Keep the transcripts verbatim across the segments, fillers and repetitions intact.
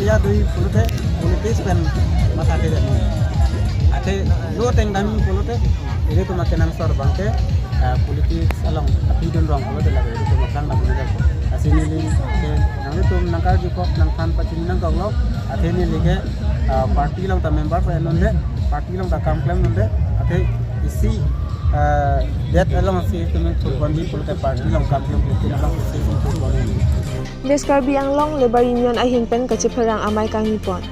Ya dui pulote politics pen matha thedet. Athe lo ateng dam pulote ilitum akenangsot abangke, ah, politics along aphi dun rong pulote lake ilitum aphrang dam nangkok. Lasi neli ke nanglitum nangkarjukok nangphan pachini nangkoklo. Athe neli ke, ah, party along ta member pen nonde, party along ta kam klem nonde. Athe isi, ah, det alongsi ilitum thurponji pulote party along kam klem pulote alongsi ilitum thurponji. West Karbi Anglong Labour Union ahin pen kachepherang amei kangni pon.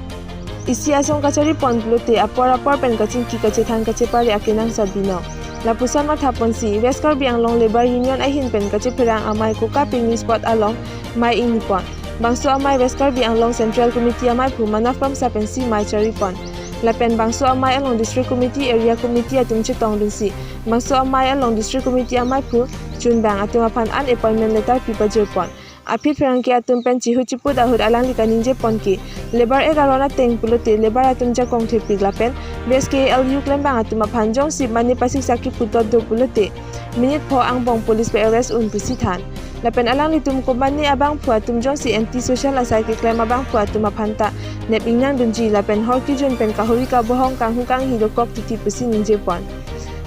Isi asong kachari pon pulote apor apor pen kachingki kachethan kachepare akenangsot binong. Lapuson matha ponsi West Karbi Anglong Labour Union ahin pen kachepherang amei Koka picnic spot along mei ingni pon. Bangso amei West Karbi Anglong Central Committee ameiphu Manav Kramsa pensi mei chari pon. Lapen bangso amei along District Committee, Area Committee atum chetong dunsi bangso amei along District Committee ameiphu chunbang atum aphan an appointment letter pi pajir pon. Aphi pherangke atum pen chihu chiput ahut alangli kaningje pon ke, labour act aron ateng pulote labour atum jakong thepik lapen W S K L U klembang atum aphan jongsi mane pasiksak kipu tot do pulote minute pho angbong police pen arrest un pusi than. Lapen alanglitum komane abangphu atum jongsi anti social asai keklem abangphu atum aphan ta nep ingnang dunji lapen hor kijun pen kahuri kabohong kanghu kanghi dokok titi pusi ningje pon.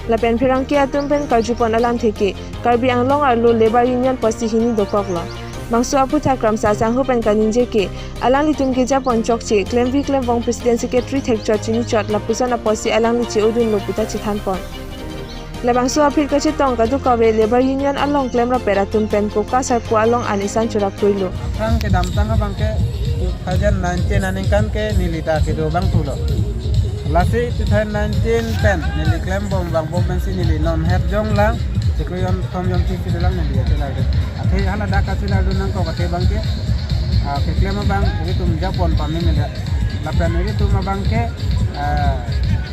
Lapen pherangke atum pen karju pon alamthe ke Karbi Anglong arlo Labour Union pusi hini dokoklo. Bangso aputhak Kramsa asangho pen kaningje ke alanglitum keja pon chokche, klemvi klembong president secretary thekchot chinichot lapuson apotsi alangli che-odunlo puta chethan pon. Labangso aphi kachetong kadokave Labour Union along klem rapet atum pen Koka sarpo along an isan chorap kroilo. Aphrang kedamtang abangke two thousand nineteen aningkan ke neli ta kedo abang pulo. Lasi two thousand nineteen pen neli klembom vangbom pensi neli non het jonglang, chiklo jon thom jon tisi dolang neli achelar do. Athe hala dak achelar do nangkok athe abangke, ah, keklem abang ilitum japon pame mele. Lapen ilitum abangke, ah,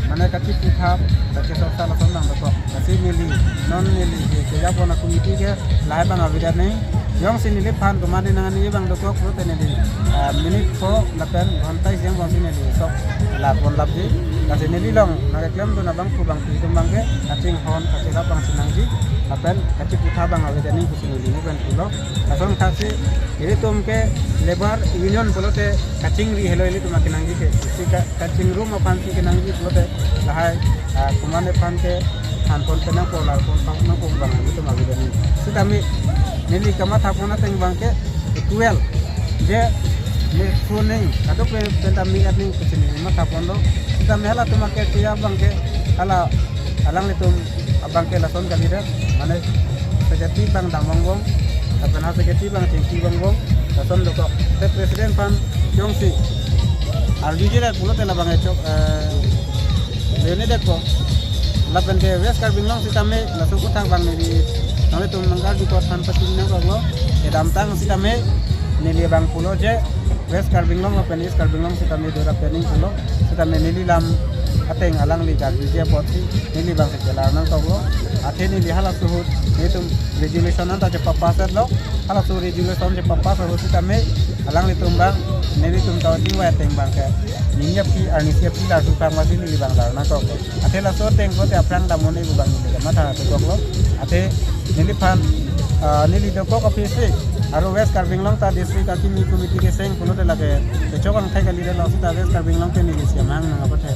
mane kachiputhap, kachesosa lason nangdokok. Lasi neli, non neli ke, keja pon a-committee ke lahai abang avedet nangji. Jongsi neliphan komane nangji abang dokok pulote neli, ah, minute pho lapen ghonta isi angbongsi neli sok la pon lapji. Lasi neli along nangkeklem dun abangphu abangpi atum abangke kachinghon kacherap abangsi nangji. Lapen kachiputhap abang avedet nangji pusi neli pen pulo. Lason thasi ilitum ke Labour Union pulote kachingri helo ilitum akenangji ke. Si ka-, kachingrum aphansi kenangji pulote lahai, ah, komane aphan ke thanpon penang polar pon pang nang pon abang ilitum avedet nangji. Sitame neli kamatha pon ateng abangke equal je me phoning kadokave pen ta me-et nangji pusi neli matha ponlo. Sitame halatum ake tiya abangke hala alanglitum abangke lason kalidet, mane secretary abang dam vangbom, lapen ha secretary abang chingki vangbom, lason dokok. Te president aphan jongsi arjujedet pulote labang echok, eh, leonedetpo. Lapen ke West Karbi Anglong sitame laso aputhak abang neli nanglitum nangkarjukok than pachini nangkoklo. Kedamtang sitame neli abang pulo je West Karbi Anglong lapen East Karbi Anglong sitame dorap pening pulo. Sitame neli alam ateng alangli karjuje apotsi neli abangsi chelar nangkoklo. Athe neli halaso ahut nelitum resolution anta chepapass etlo. Halaso resolution chepapass ahut sitame alanglitum abang nelitum ta chingvai ateng abangke ningje aphi arnisi aphi lardu kangvasi neli abang lar nangkoklo. Athe laso ateng pulote aphrang dam un-e pu abang neli matha dokoklo. Athe neliphan, ah, neli dokok aphi si aro West Karbi Anglong ta district akimi committee keseng pulote lake kechok angthek kalidetlo sita West Karbi Anglong ke neli siam hang nang apothe.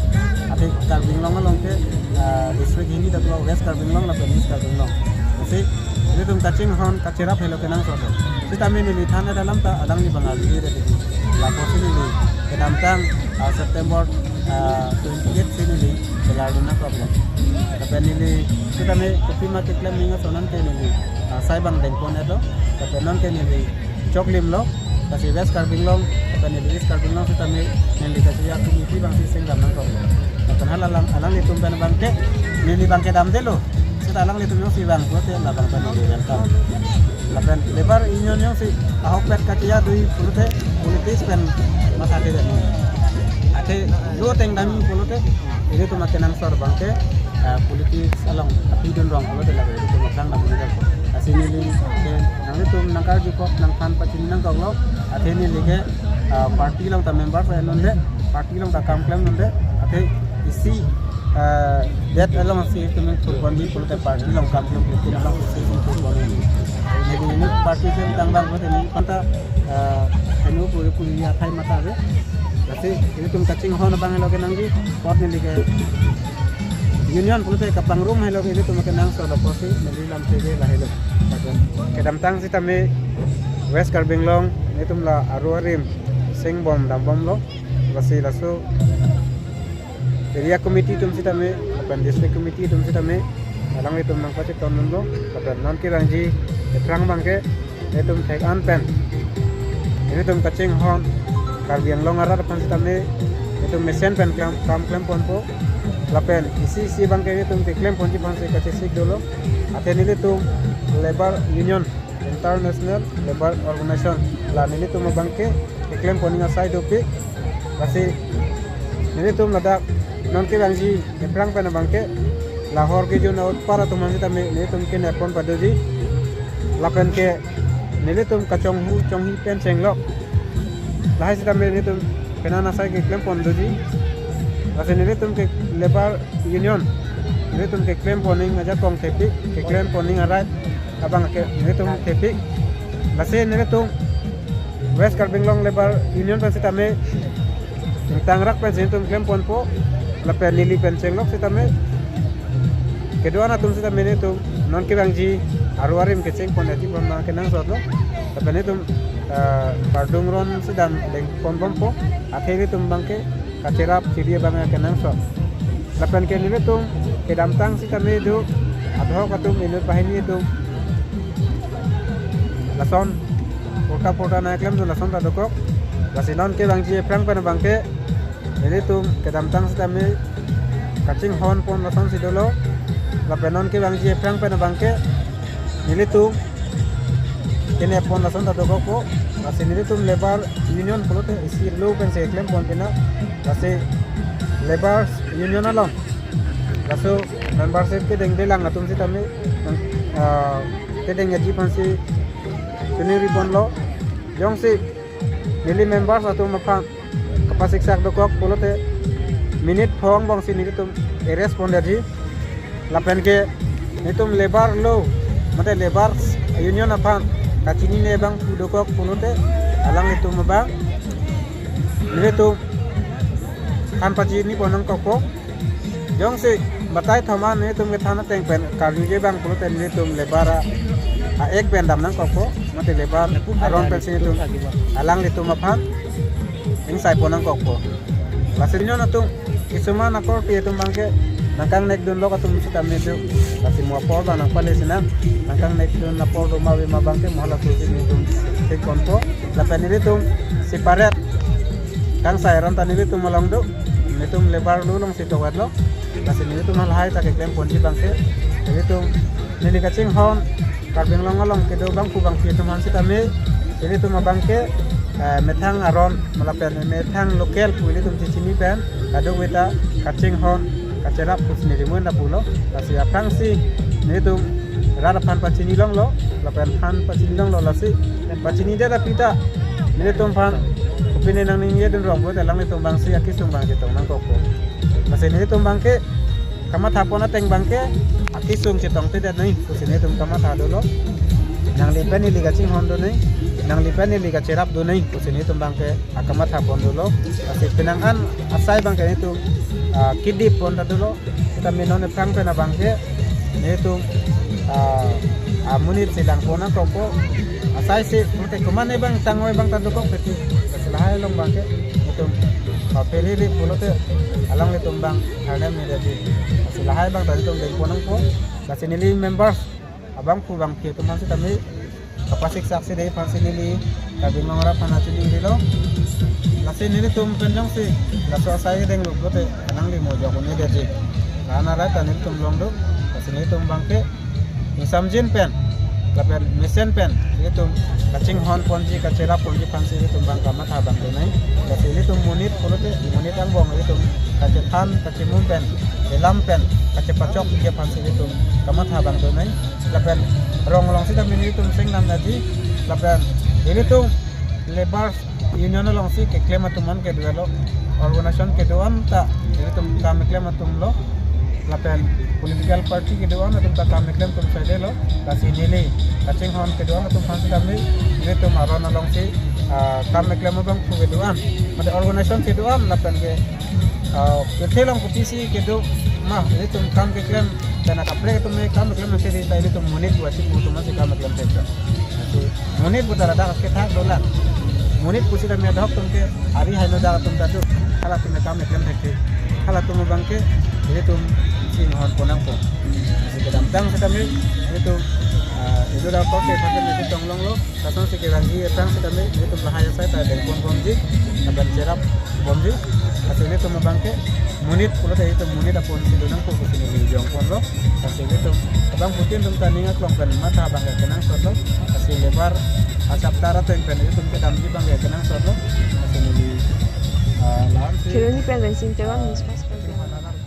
Athe Karbi Anglong along ke, ah, district hini daklo West Karbi Anglong lapen East Karbi Anglong. Si ilitum kachinghon kacherap helo kenangsot. Sitame neli than-et alam ta alangli abang arjujedet. Lapusi neli kedamtang, ah, September, ah, twenty-eight si neli chelar dun nangkoklo. Lapen neli sitame kopi ma keklem nangji ason an ke neli, ah, sai abang dengpon etlo. Lapen non ke neli choklimlo. Lasi West Karbi Anglong lapen neli East Karbi Anglong sitame neli kachiya committee abangsi sengdam nangkoklo. Lapen hala alang, alanglitum pen abangke neli abangke damdetlo. Sita alanglitum jongsi vang pulote labang pen neli welcome. Lapen Labour Union jongsi ahokpet kachiya dui pulote politics pen matha thedet nangji. Athe lo ateng dam pulote ilitum akenangsot abangke, ah, politics along aphi dun rong pulote lake ilitum aphrang dam nangji. Lasi neli ke nanglitum nangkarjukok nangphan pachini nangkoklo. Athe neli ke, ah, party along ta member pen nonde, party along ta kam klem nonde. Athe isi, ah, det alongsi ilitum thurponji pulote party along kam klem pulote alongsi ilitum thurponji. Neli ini party klem tang abang pulote neli aphan ta, ah, heno puri puri athai matha ave. Lasi ilitum kachinghon abang helo kenangji, apot neli ke union pulote kapangrum helo ilitum kenangsot lo pusi neli lam T V lahelo. Kedamtang sitame West Karbi Anglong nelitum la aru arim singbom dambomlo. Lasi laso area committee atum sitame, lapen district committee atum sitame, alanglitum nangpachethondunlo, lapen non kevangji aphrang abangke, itum thek-an pen, itum kachinghon, Karbi Anglong arat aphan sitame, itum mesen pen klem, kam klemponpo, lapen isi isi abangke itum keklemponji aphansi kachesik dolo, athe nelitum Labour Union, International Labour Organization, la nelitum abangke keklempon ning asai dopik. Lasi nelitum ladak non kevangji aphrang pen abangke lahor kejun autpar atum aphan sitame nelitum kenepon padoji. Lapen ke nelitum kachonghu chonghi pen chenglok, lahai sitame nelitum penan asai keklempon doji. Lasi nelitum ke Labour Union, nelitum keklempon ning ajakong thepik, keklempon ning arai abangke nelitum thepik. Lasi nelitum West Karbi Anglong Labour Union pen sitame, ingtangrak pensi nelitum klemponpo, lapen neli pen chenglok sitame, kedo-an atum sitame nelitum non kevangji aru arim kechengpon aji pon abang kenangsotlo, lapen nelitum, eh, kardom ron sedang dengponbompo, athe nelitum abangke kacherap chiri abang kenangsot. Lapen ke nelitum kedamtang sitame do, adhoc atum inut banghini atum lason purta purta nangklemdun lason ta dokok. Lasi non kevangji aphrang pen abangke nelitum kedamtang sitame kachinghonpon lasonsi dolo. Lapen non kevangji aphrang pen abangke nelitum kenepon lason ta dokokpo. Lasi nelitum Labour Union pulote isi lo pensi klempon pina. Lasi Labour Union along laso membership kedengdelang atum sitame, ah, kedeng aji aphansi chuningriponlo. Jongsi neli members atum aphan kapasiksak dokok pulote minute pho angbongsi nelitum arrest pondetji. Lapen ke nelitum labour lo, mate labour union aphan kachinine abang pu dokok pulote alanglitum abang nelitum than pachinipon nangkokpo. Jongsi batai thoma nelitum kethan ateng pen karjuje abang pulote nelitum labour a, a-act pen dam nangkokpo, mate labour aron pensi nelitum alanglitum aphan ingsaipon nangkokpo. Lasi union atum kisuman akorte atum abangke nangkangnekdunlok atum sitame do. Lasi mo apor abang nangpale sinang, nangkangnekdun apor do ma ave ma abangke mo halaso si nelitum thekponpo. Lapen nelitum separate kangsai aron ta nelitum along do, nelitum labour lo alongsi toketlo. Lasi nelitum halahai ta keklemponji abangke, nelitum neli kachinghon Karbi Anglong along kedo bangphu bangphi atum aphan sitame, nelitum abangke, eh, methang aron, lapen methang local pu nelitum chechini pen, kadokave ta kachinghon, kacherap pusi neli mun ta pulo. Lasi aphrangsi nelitum rat aphan pachinilonglo, lapen than pachinilonglo, lasi pachinidet aphi ta nelitum aphan kopine nangningjedun rong pulote alanglitum abangsi akesung abang chetong nangkokpo. Lasi nelitum abangke kamathapon ateng abangke akesung chetongtedet noi pusi nelitum kamatha dolo. Nangli pen neli kachinghon do noi, nangli pen neli kacherap do noi pusi nelitum abangke akamathapon dolo. Lasi penang an asai abangke nelitum, ah, kedipon ta dolo. Sitame non aphrang pen abangke nelitum, ah, amonit si langpon nangkokpo. Asaisi mate komatne abang tangoi abang ta dokok peti. Lasi lahai along abangke nelitum, ah, pherere pulote alanglitum abang harnem ni dadi. Lasi lahai abang ta nelitum dengpon nangpo. Lasi neli members abangphu bangphi atum aphan sitame kapasiksak si dei aphansi neli Karbi Anglong arat aphan achiningrilo. Lasi nelitum pen jongsi laso asai denglo pulote nangli mo jok un-edetji. Karna rat ta nelitum along do. Lasi nelitum abangke ingsamjin pen lapen mesen pen nelitum kachinghonponji, kacherapponji aphansi nelitum abang kamatha abang do noi. Lasi nelitum monit pulote monit angbong nelitum kachethan kachemum pen, elam pen kachepachokji aphansi nelitum kamatha abang do noi. Lapen rong along sitame nelitum seng namnangji, lapen nelitum labour union alongsi keklem atum an kedo-etlo, organization kedo-an ta nelitum kam keklem atum lo. Lapen political party kedo-an atum ta kam keklem atum saidelo, lasi neli kachinghon kedo-an atum aphan sitame, nelitum aron alongsi, ah, kam keklem abangphu kedo-an, mate organization kedo-an lapen ke, ah, kethe along kopisi kedo ma, nelitum kam keklem, karena kaprek atum kam keklem mate di ta nelitum monit buat si atum si kam keklem thek. Monit putar ada kethak dolan. Monit pusitame adhok atum ke ari haino dak atum tadu. Halatum kam keklem thekthe. Halatum abangke nelitum chinghon ponnangpo. Si kedamtang sitame nelitum, ah, idu dak kok ke pakai nelitum tonglonglo. Lason si kerangji etang sitame nelitum lahai asai ta dengpon bomji. Lapen cherap bomji. Lasi nelitum abangke monit pulote nelitum monit aponsi donangpo pusi neli jongponlo. Lasi nelitum abangphutin atum ta ning aklong pen matha abangke kenangsotlo. Lasi lebar achaptar ateng pen nelitum kedamji abangke kenangsotlo. Lasi neli, ah, la-ansi Chironi pen Rensing Tewang, News Fast Program.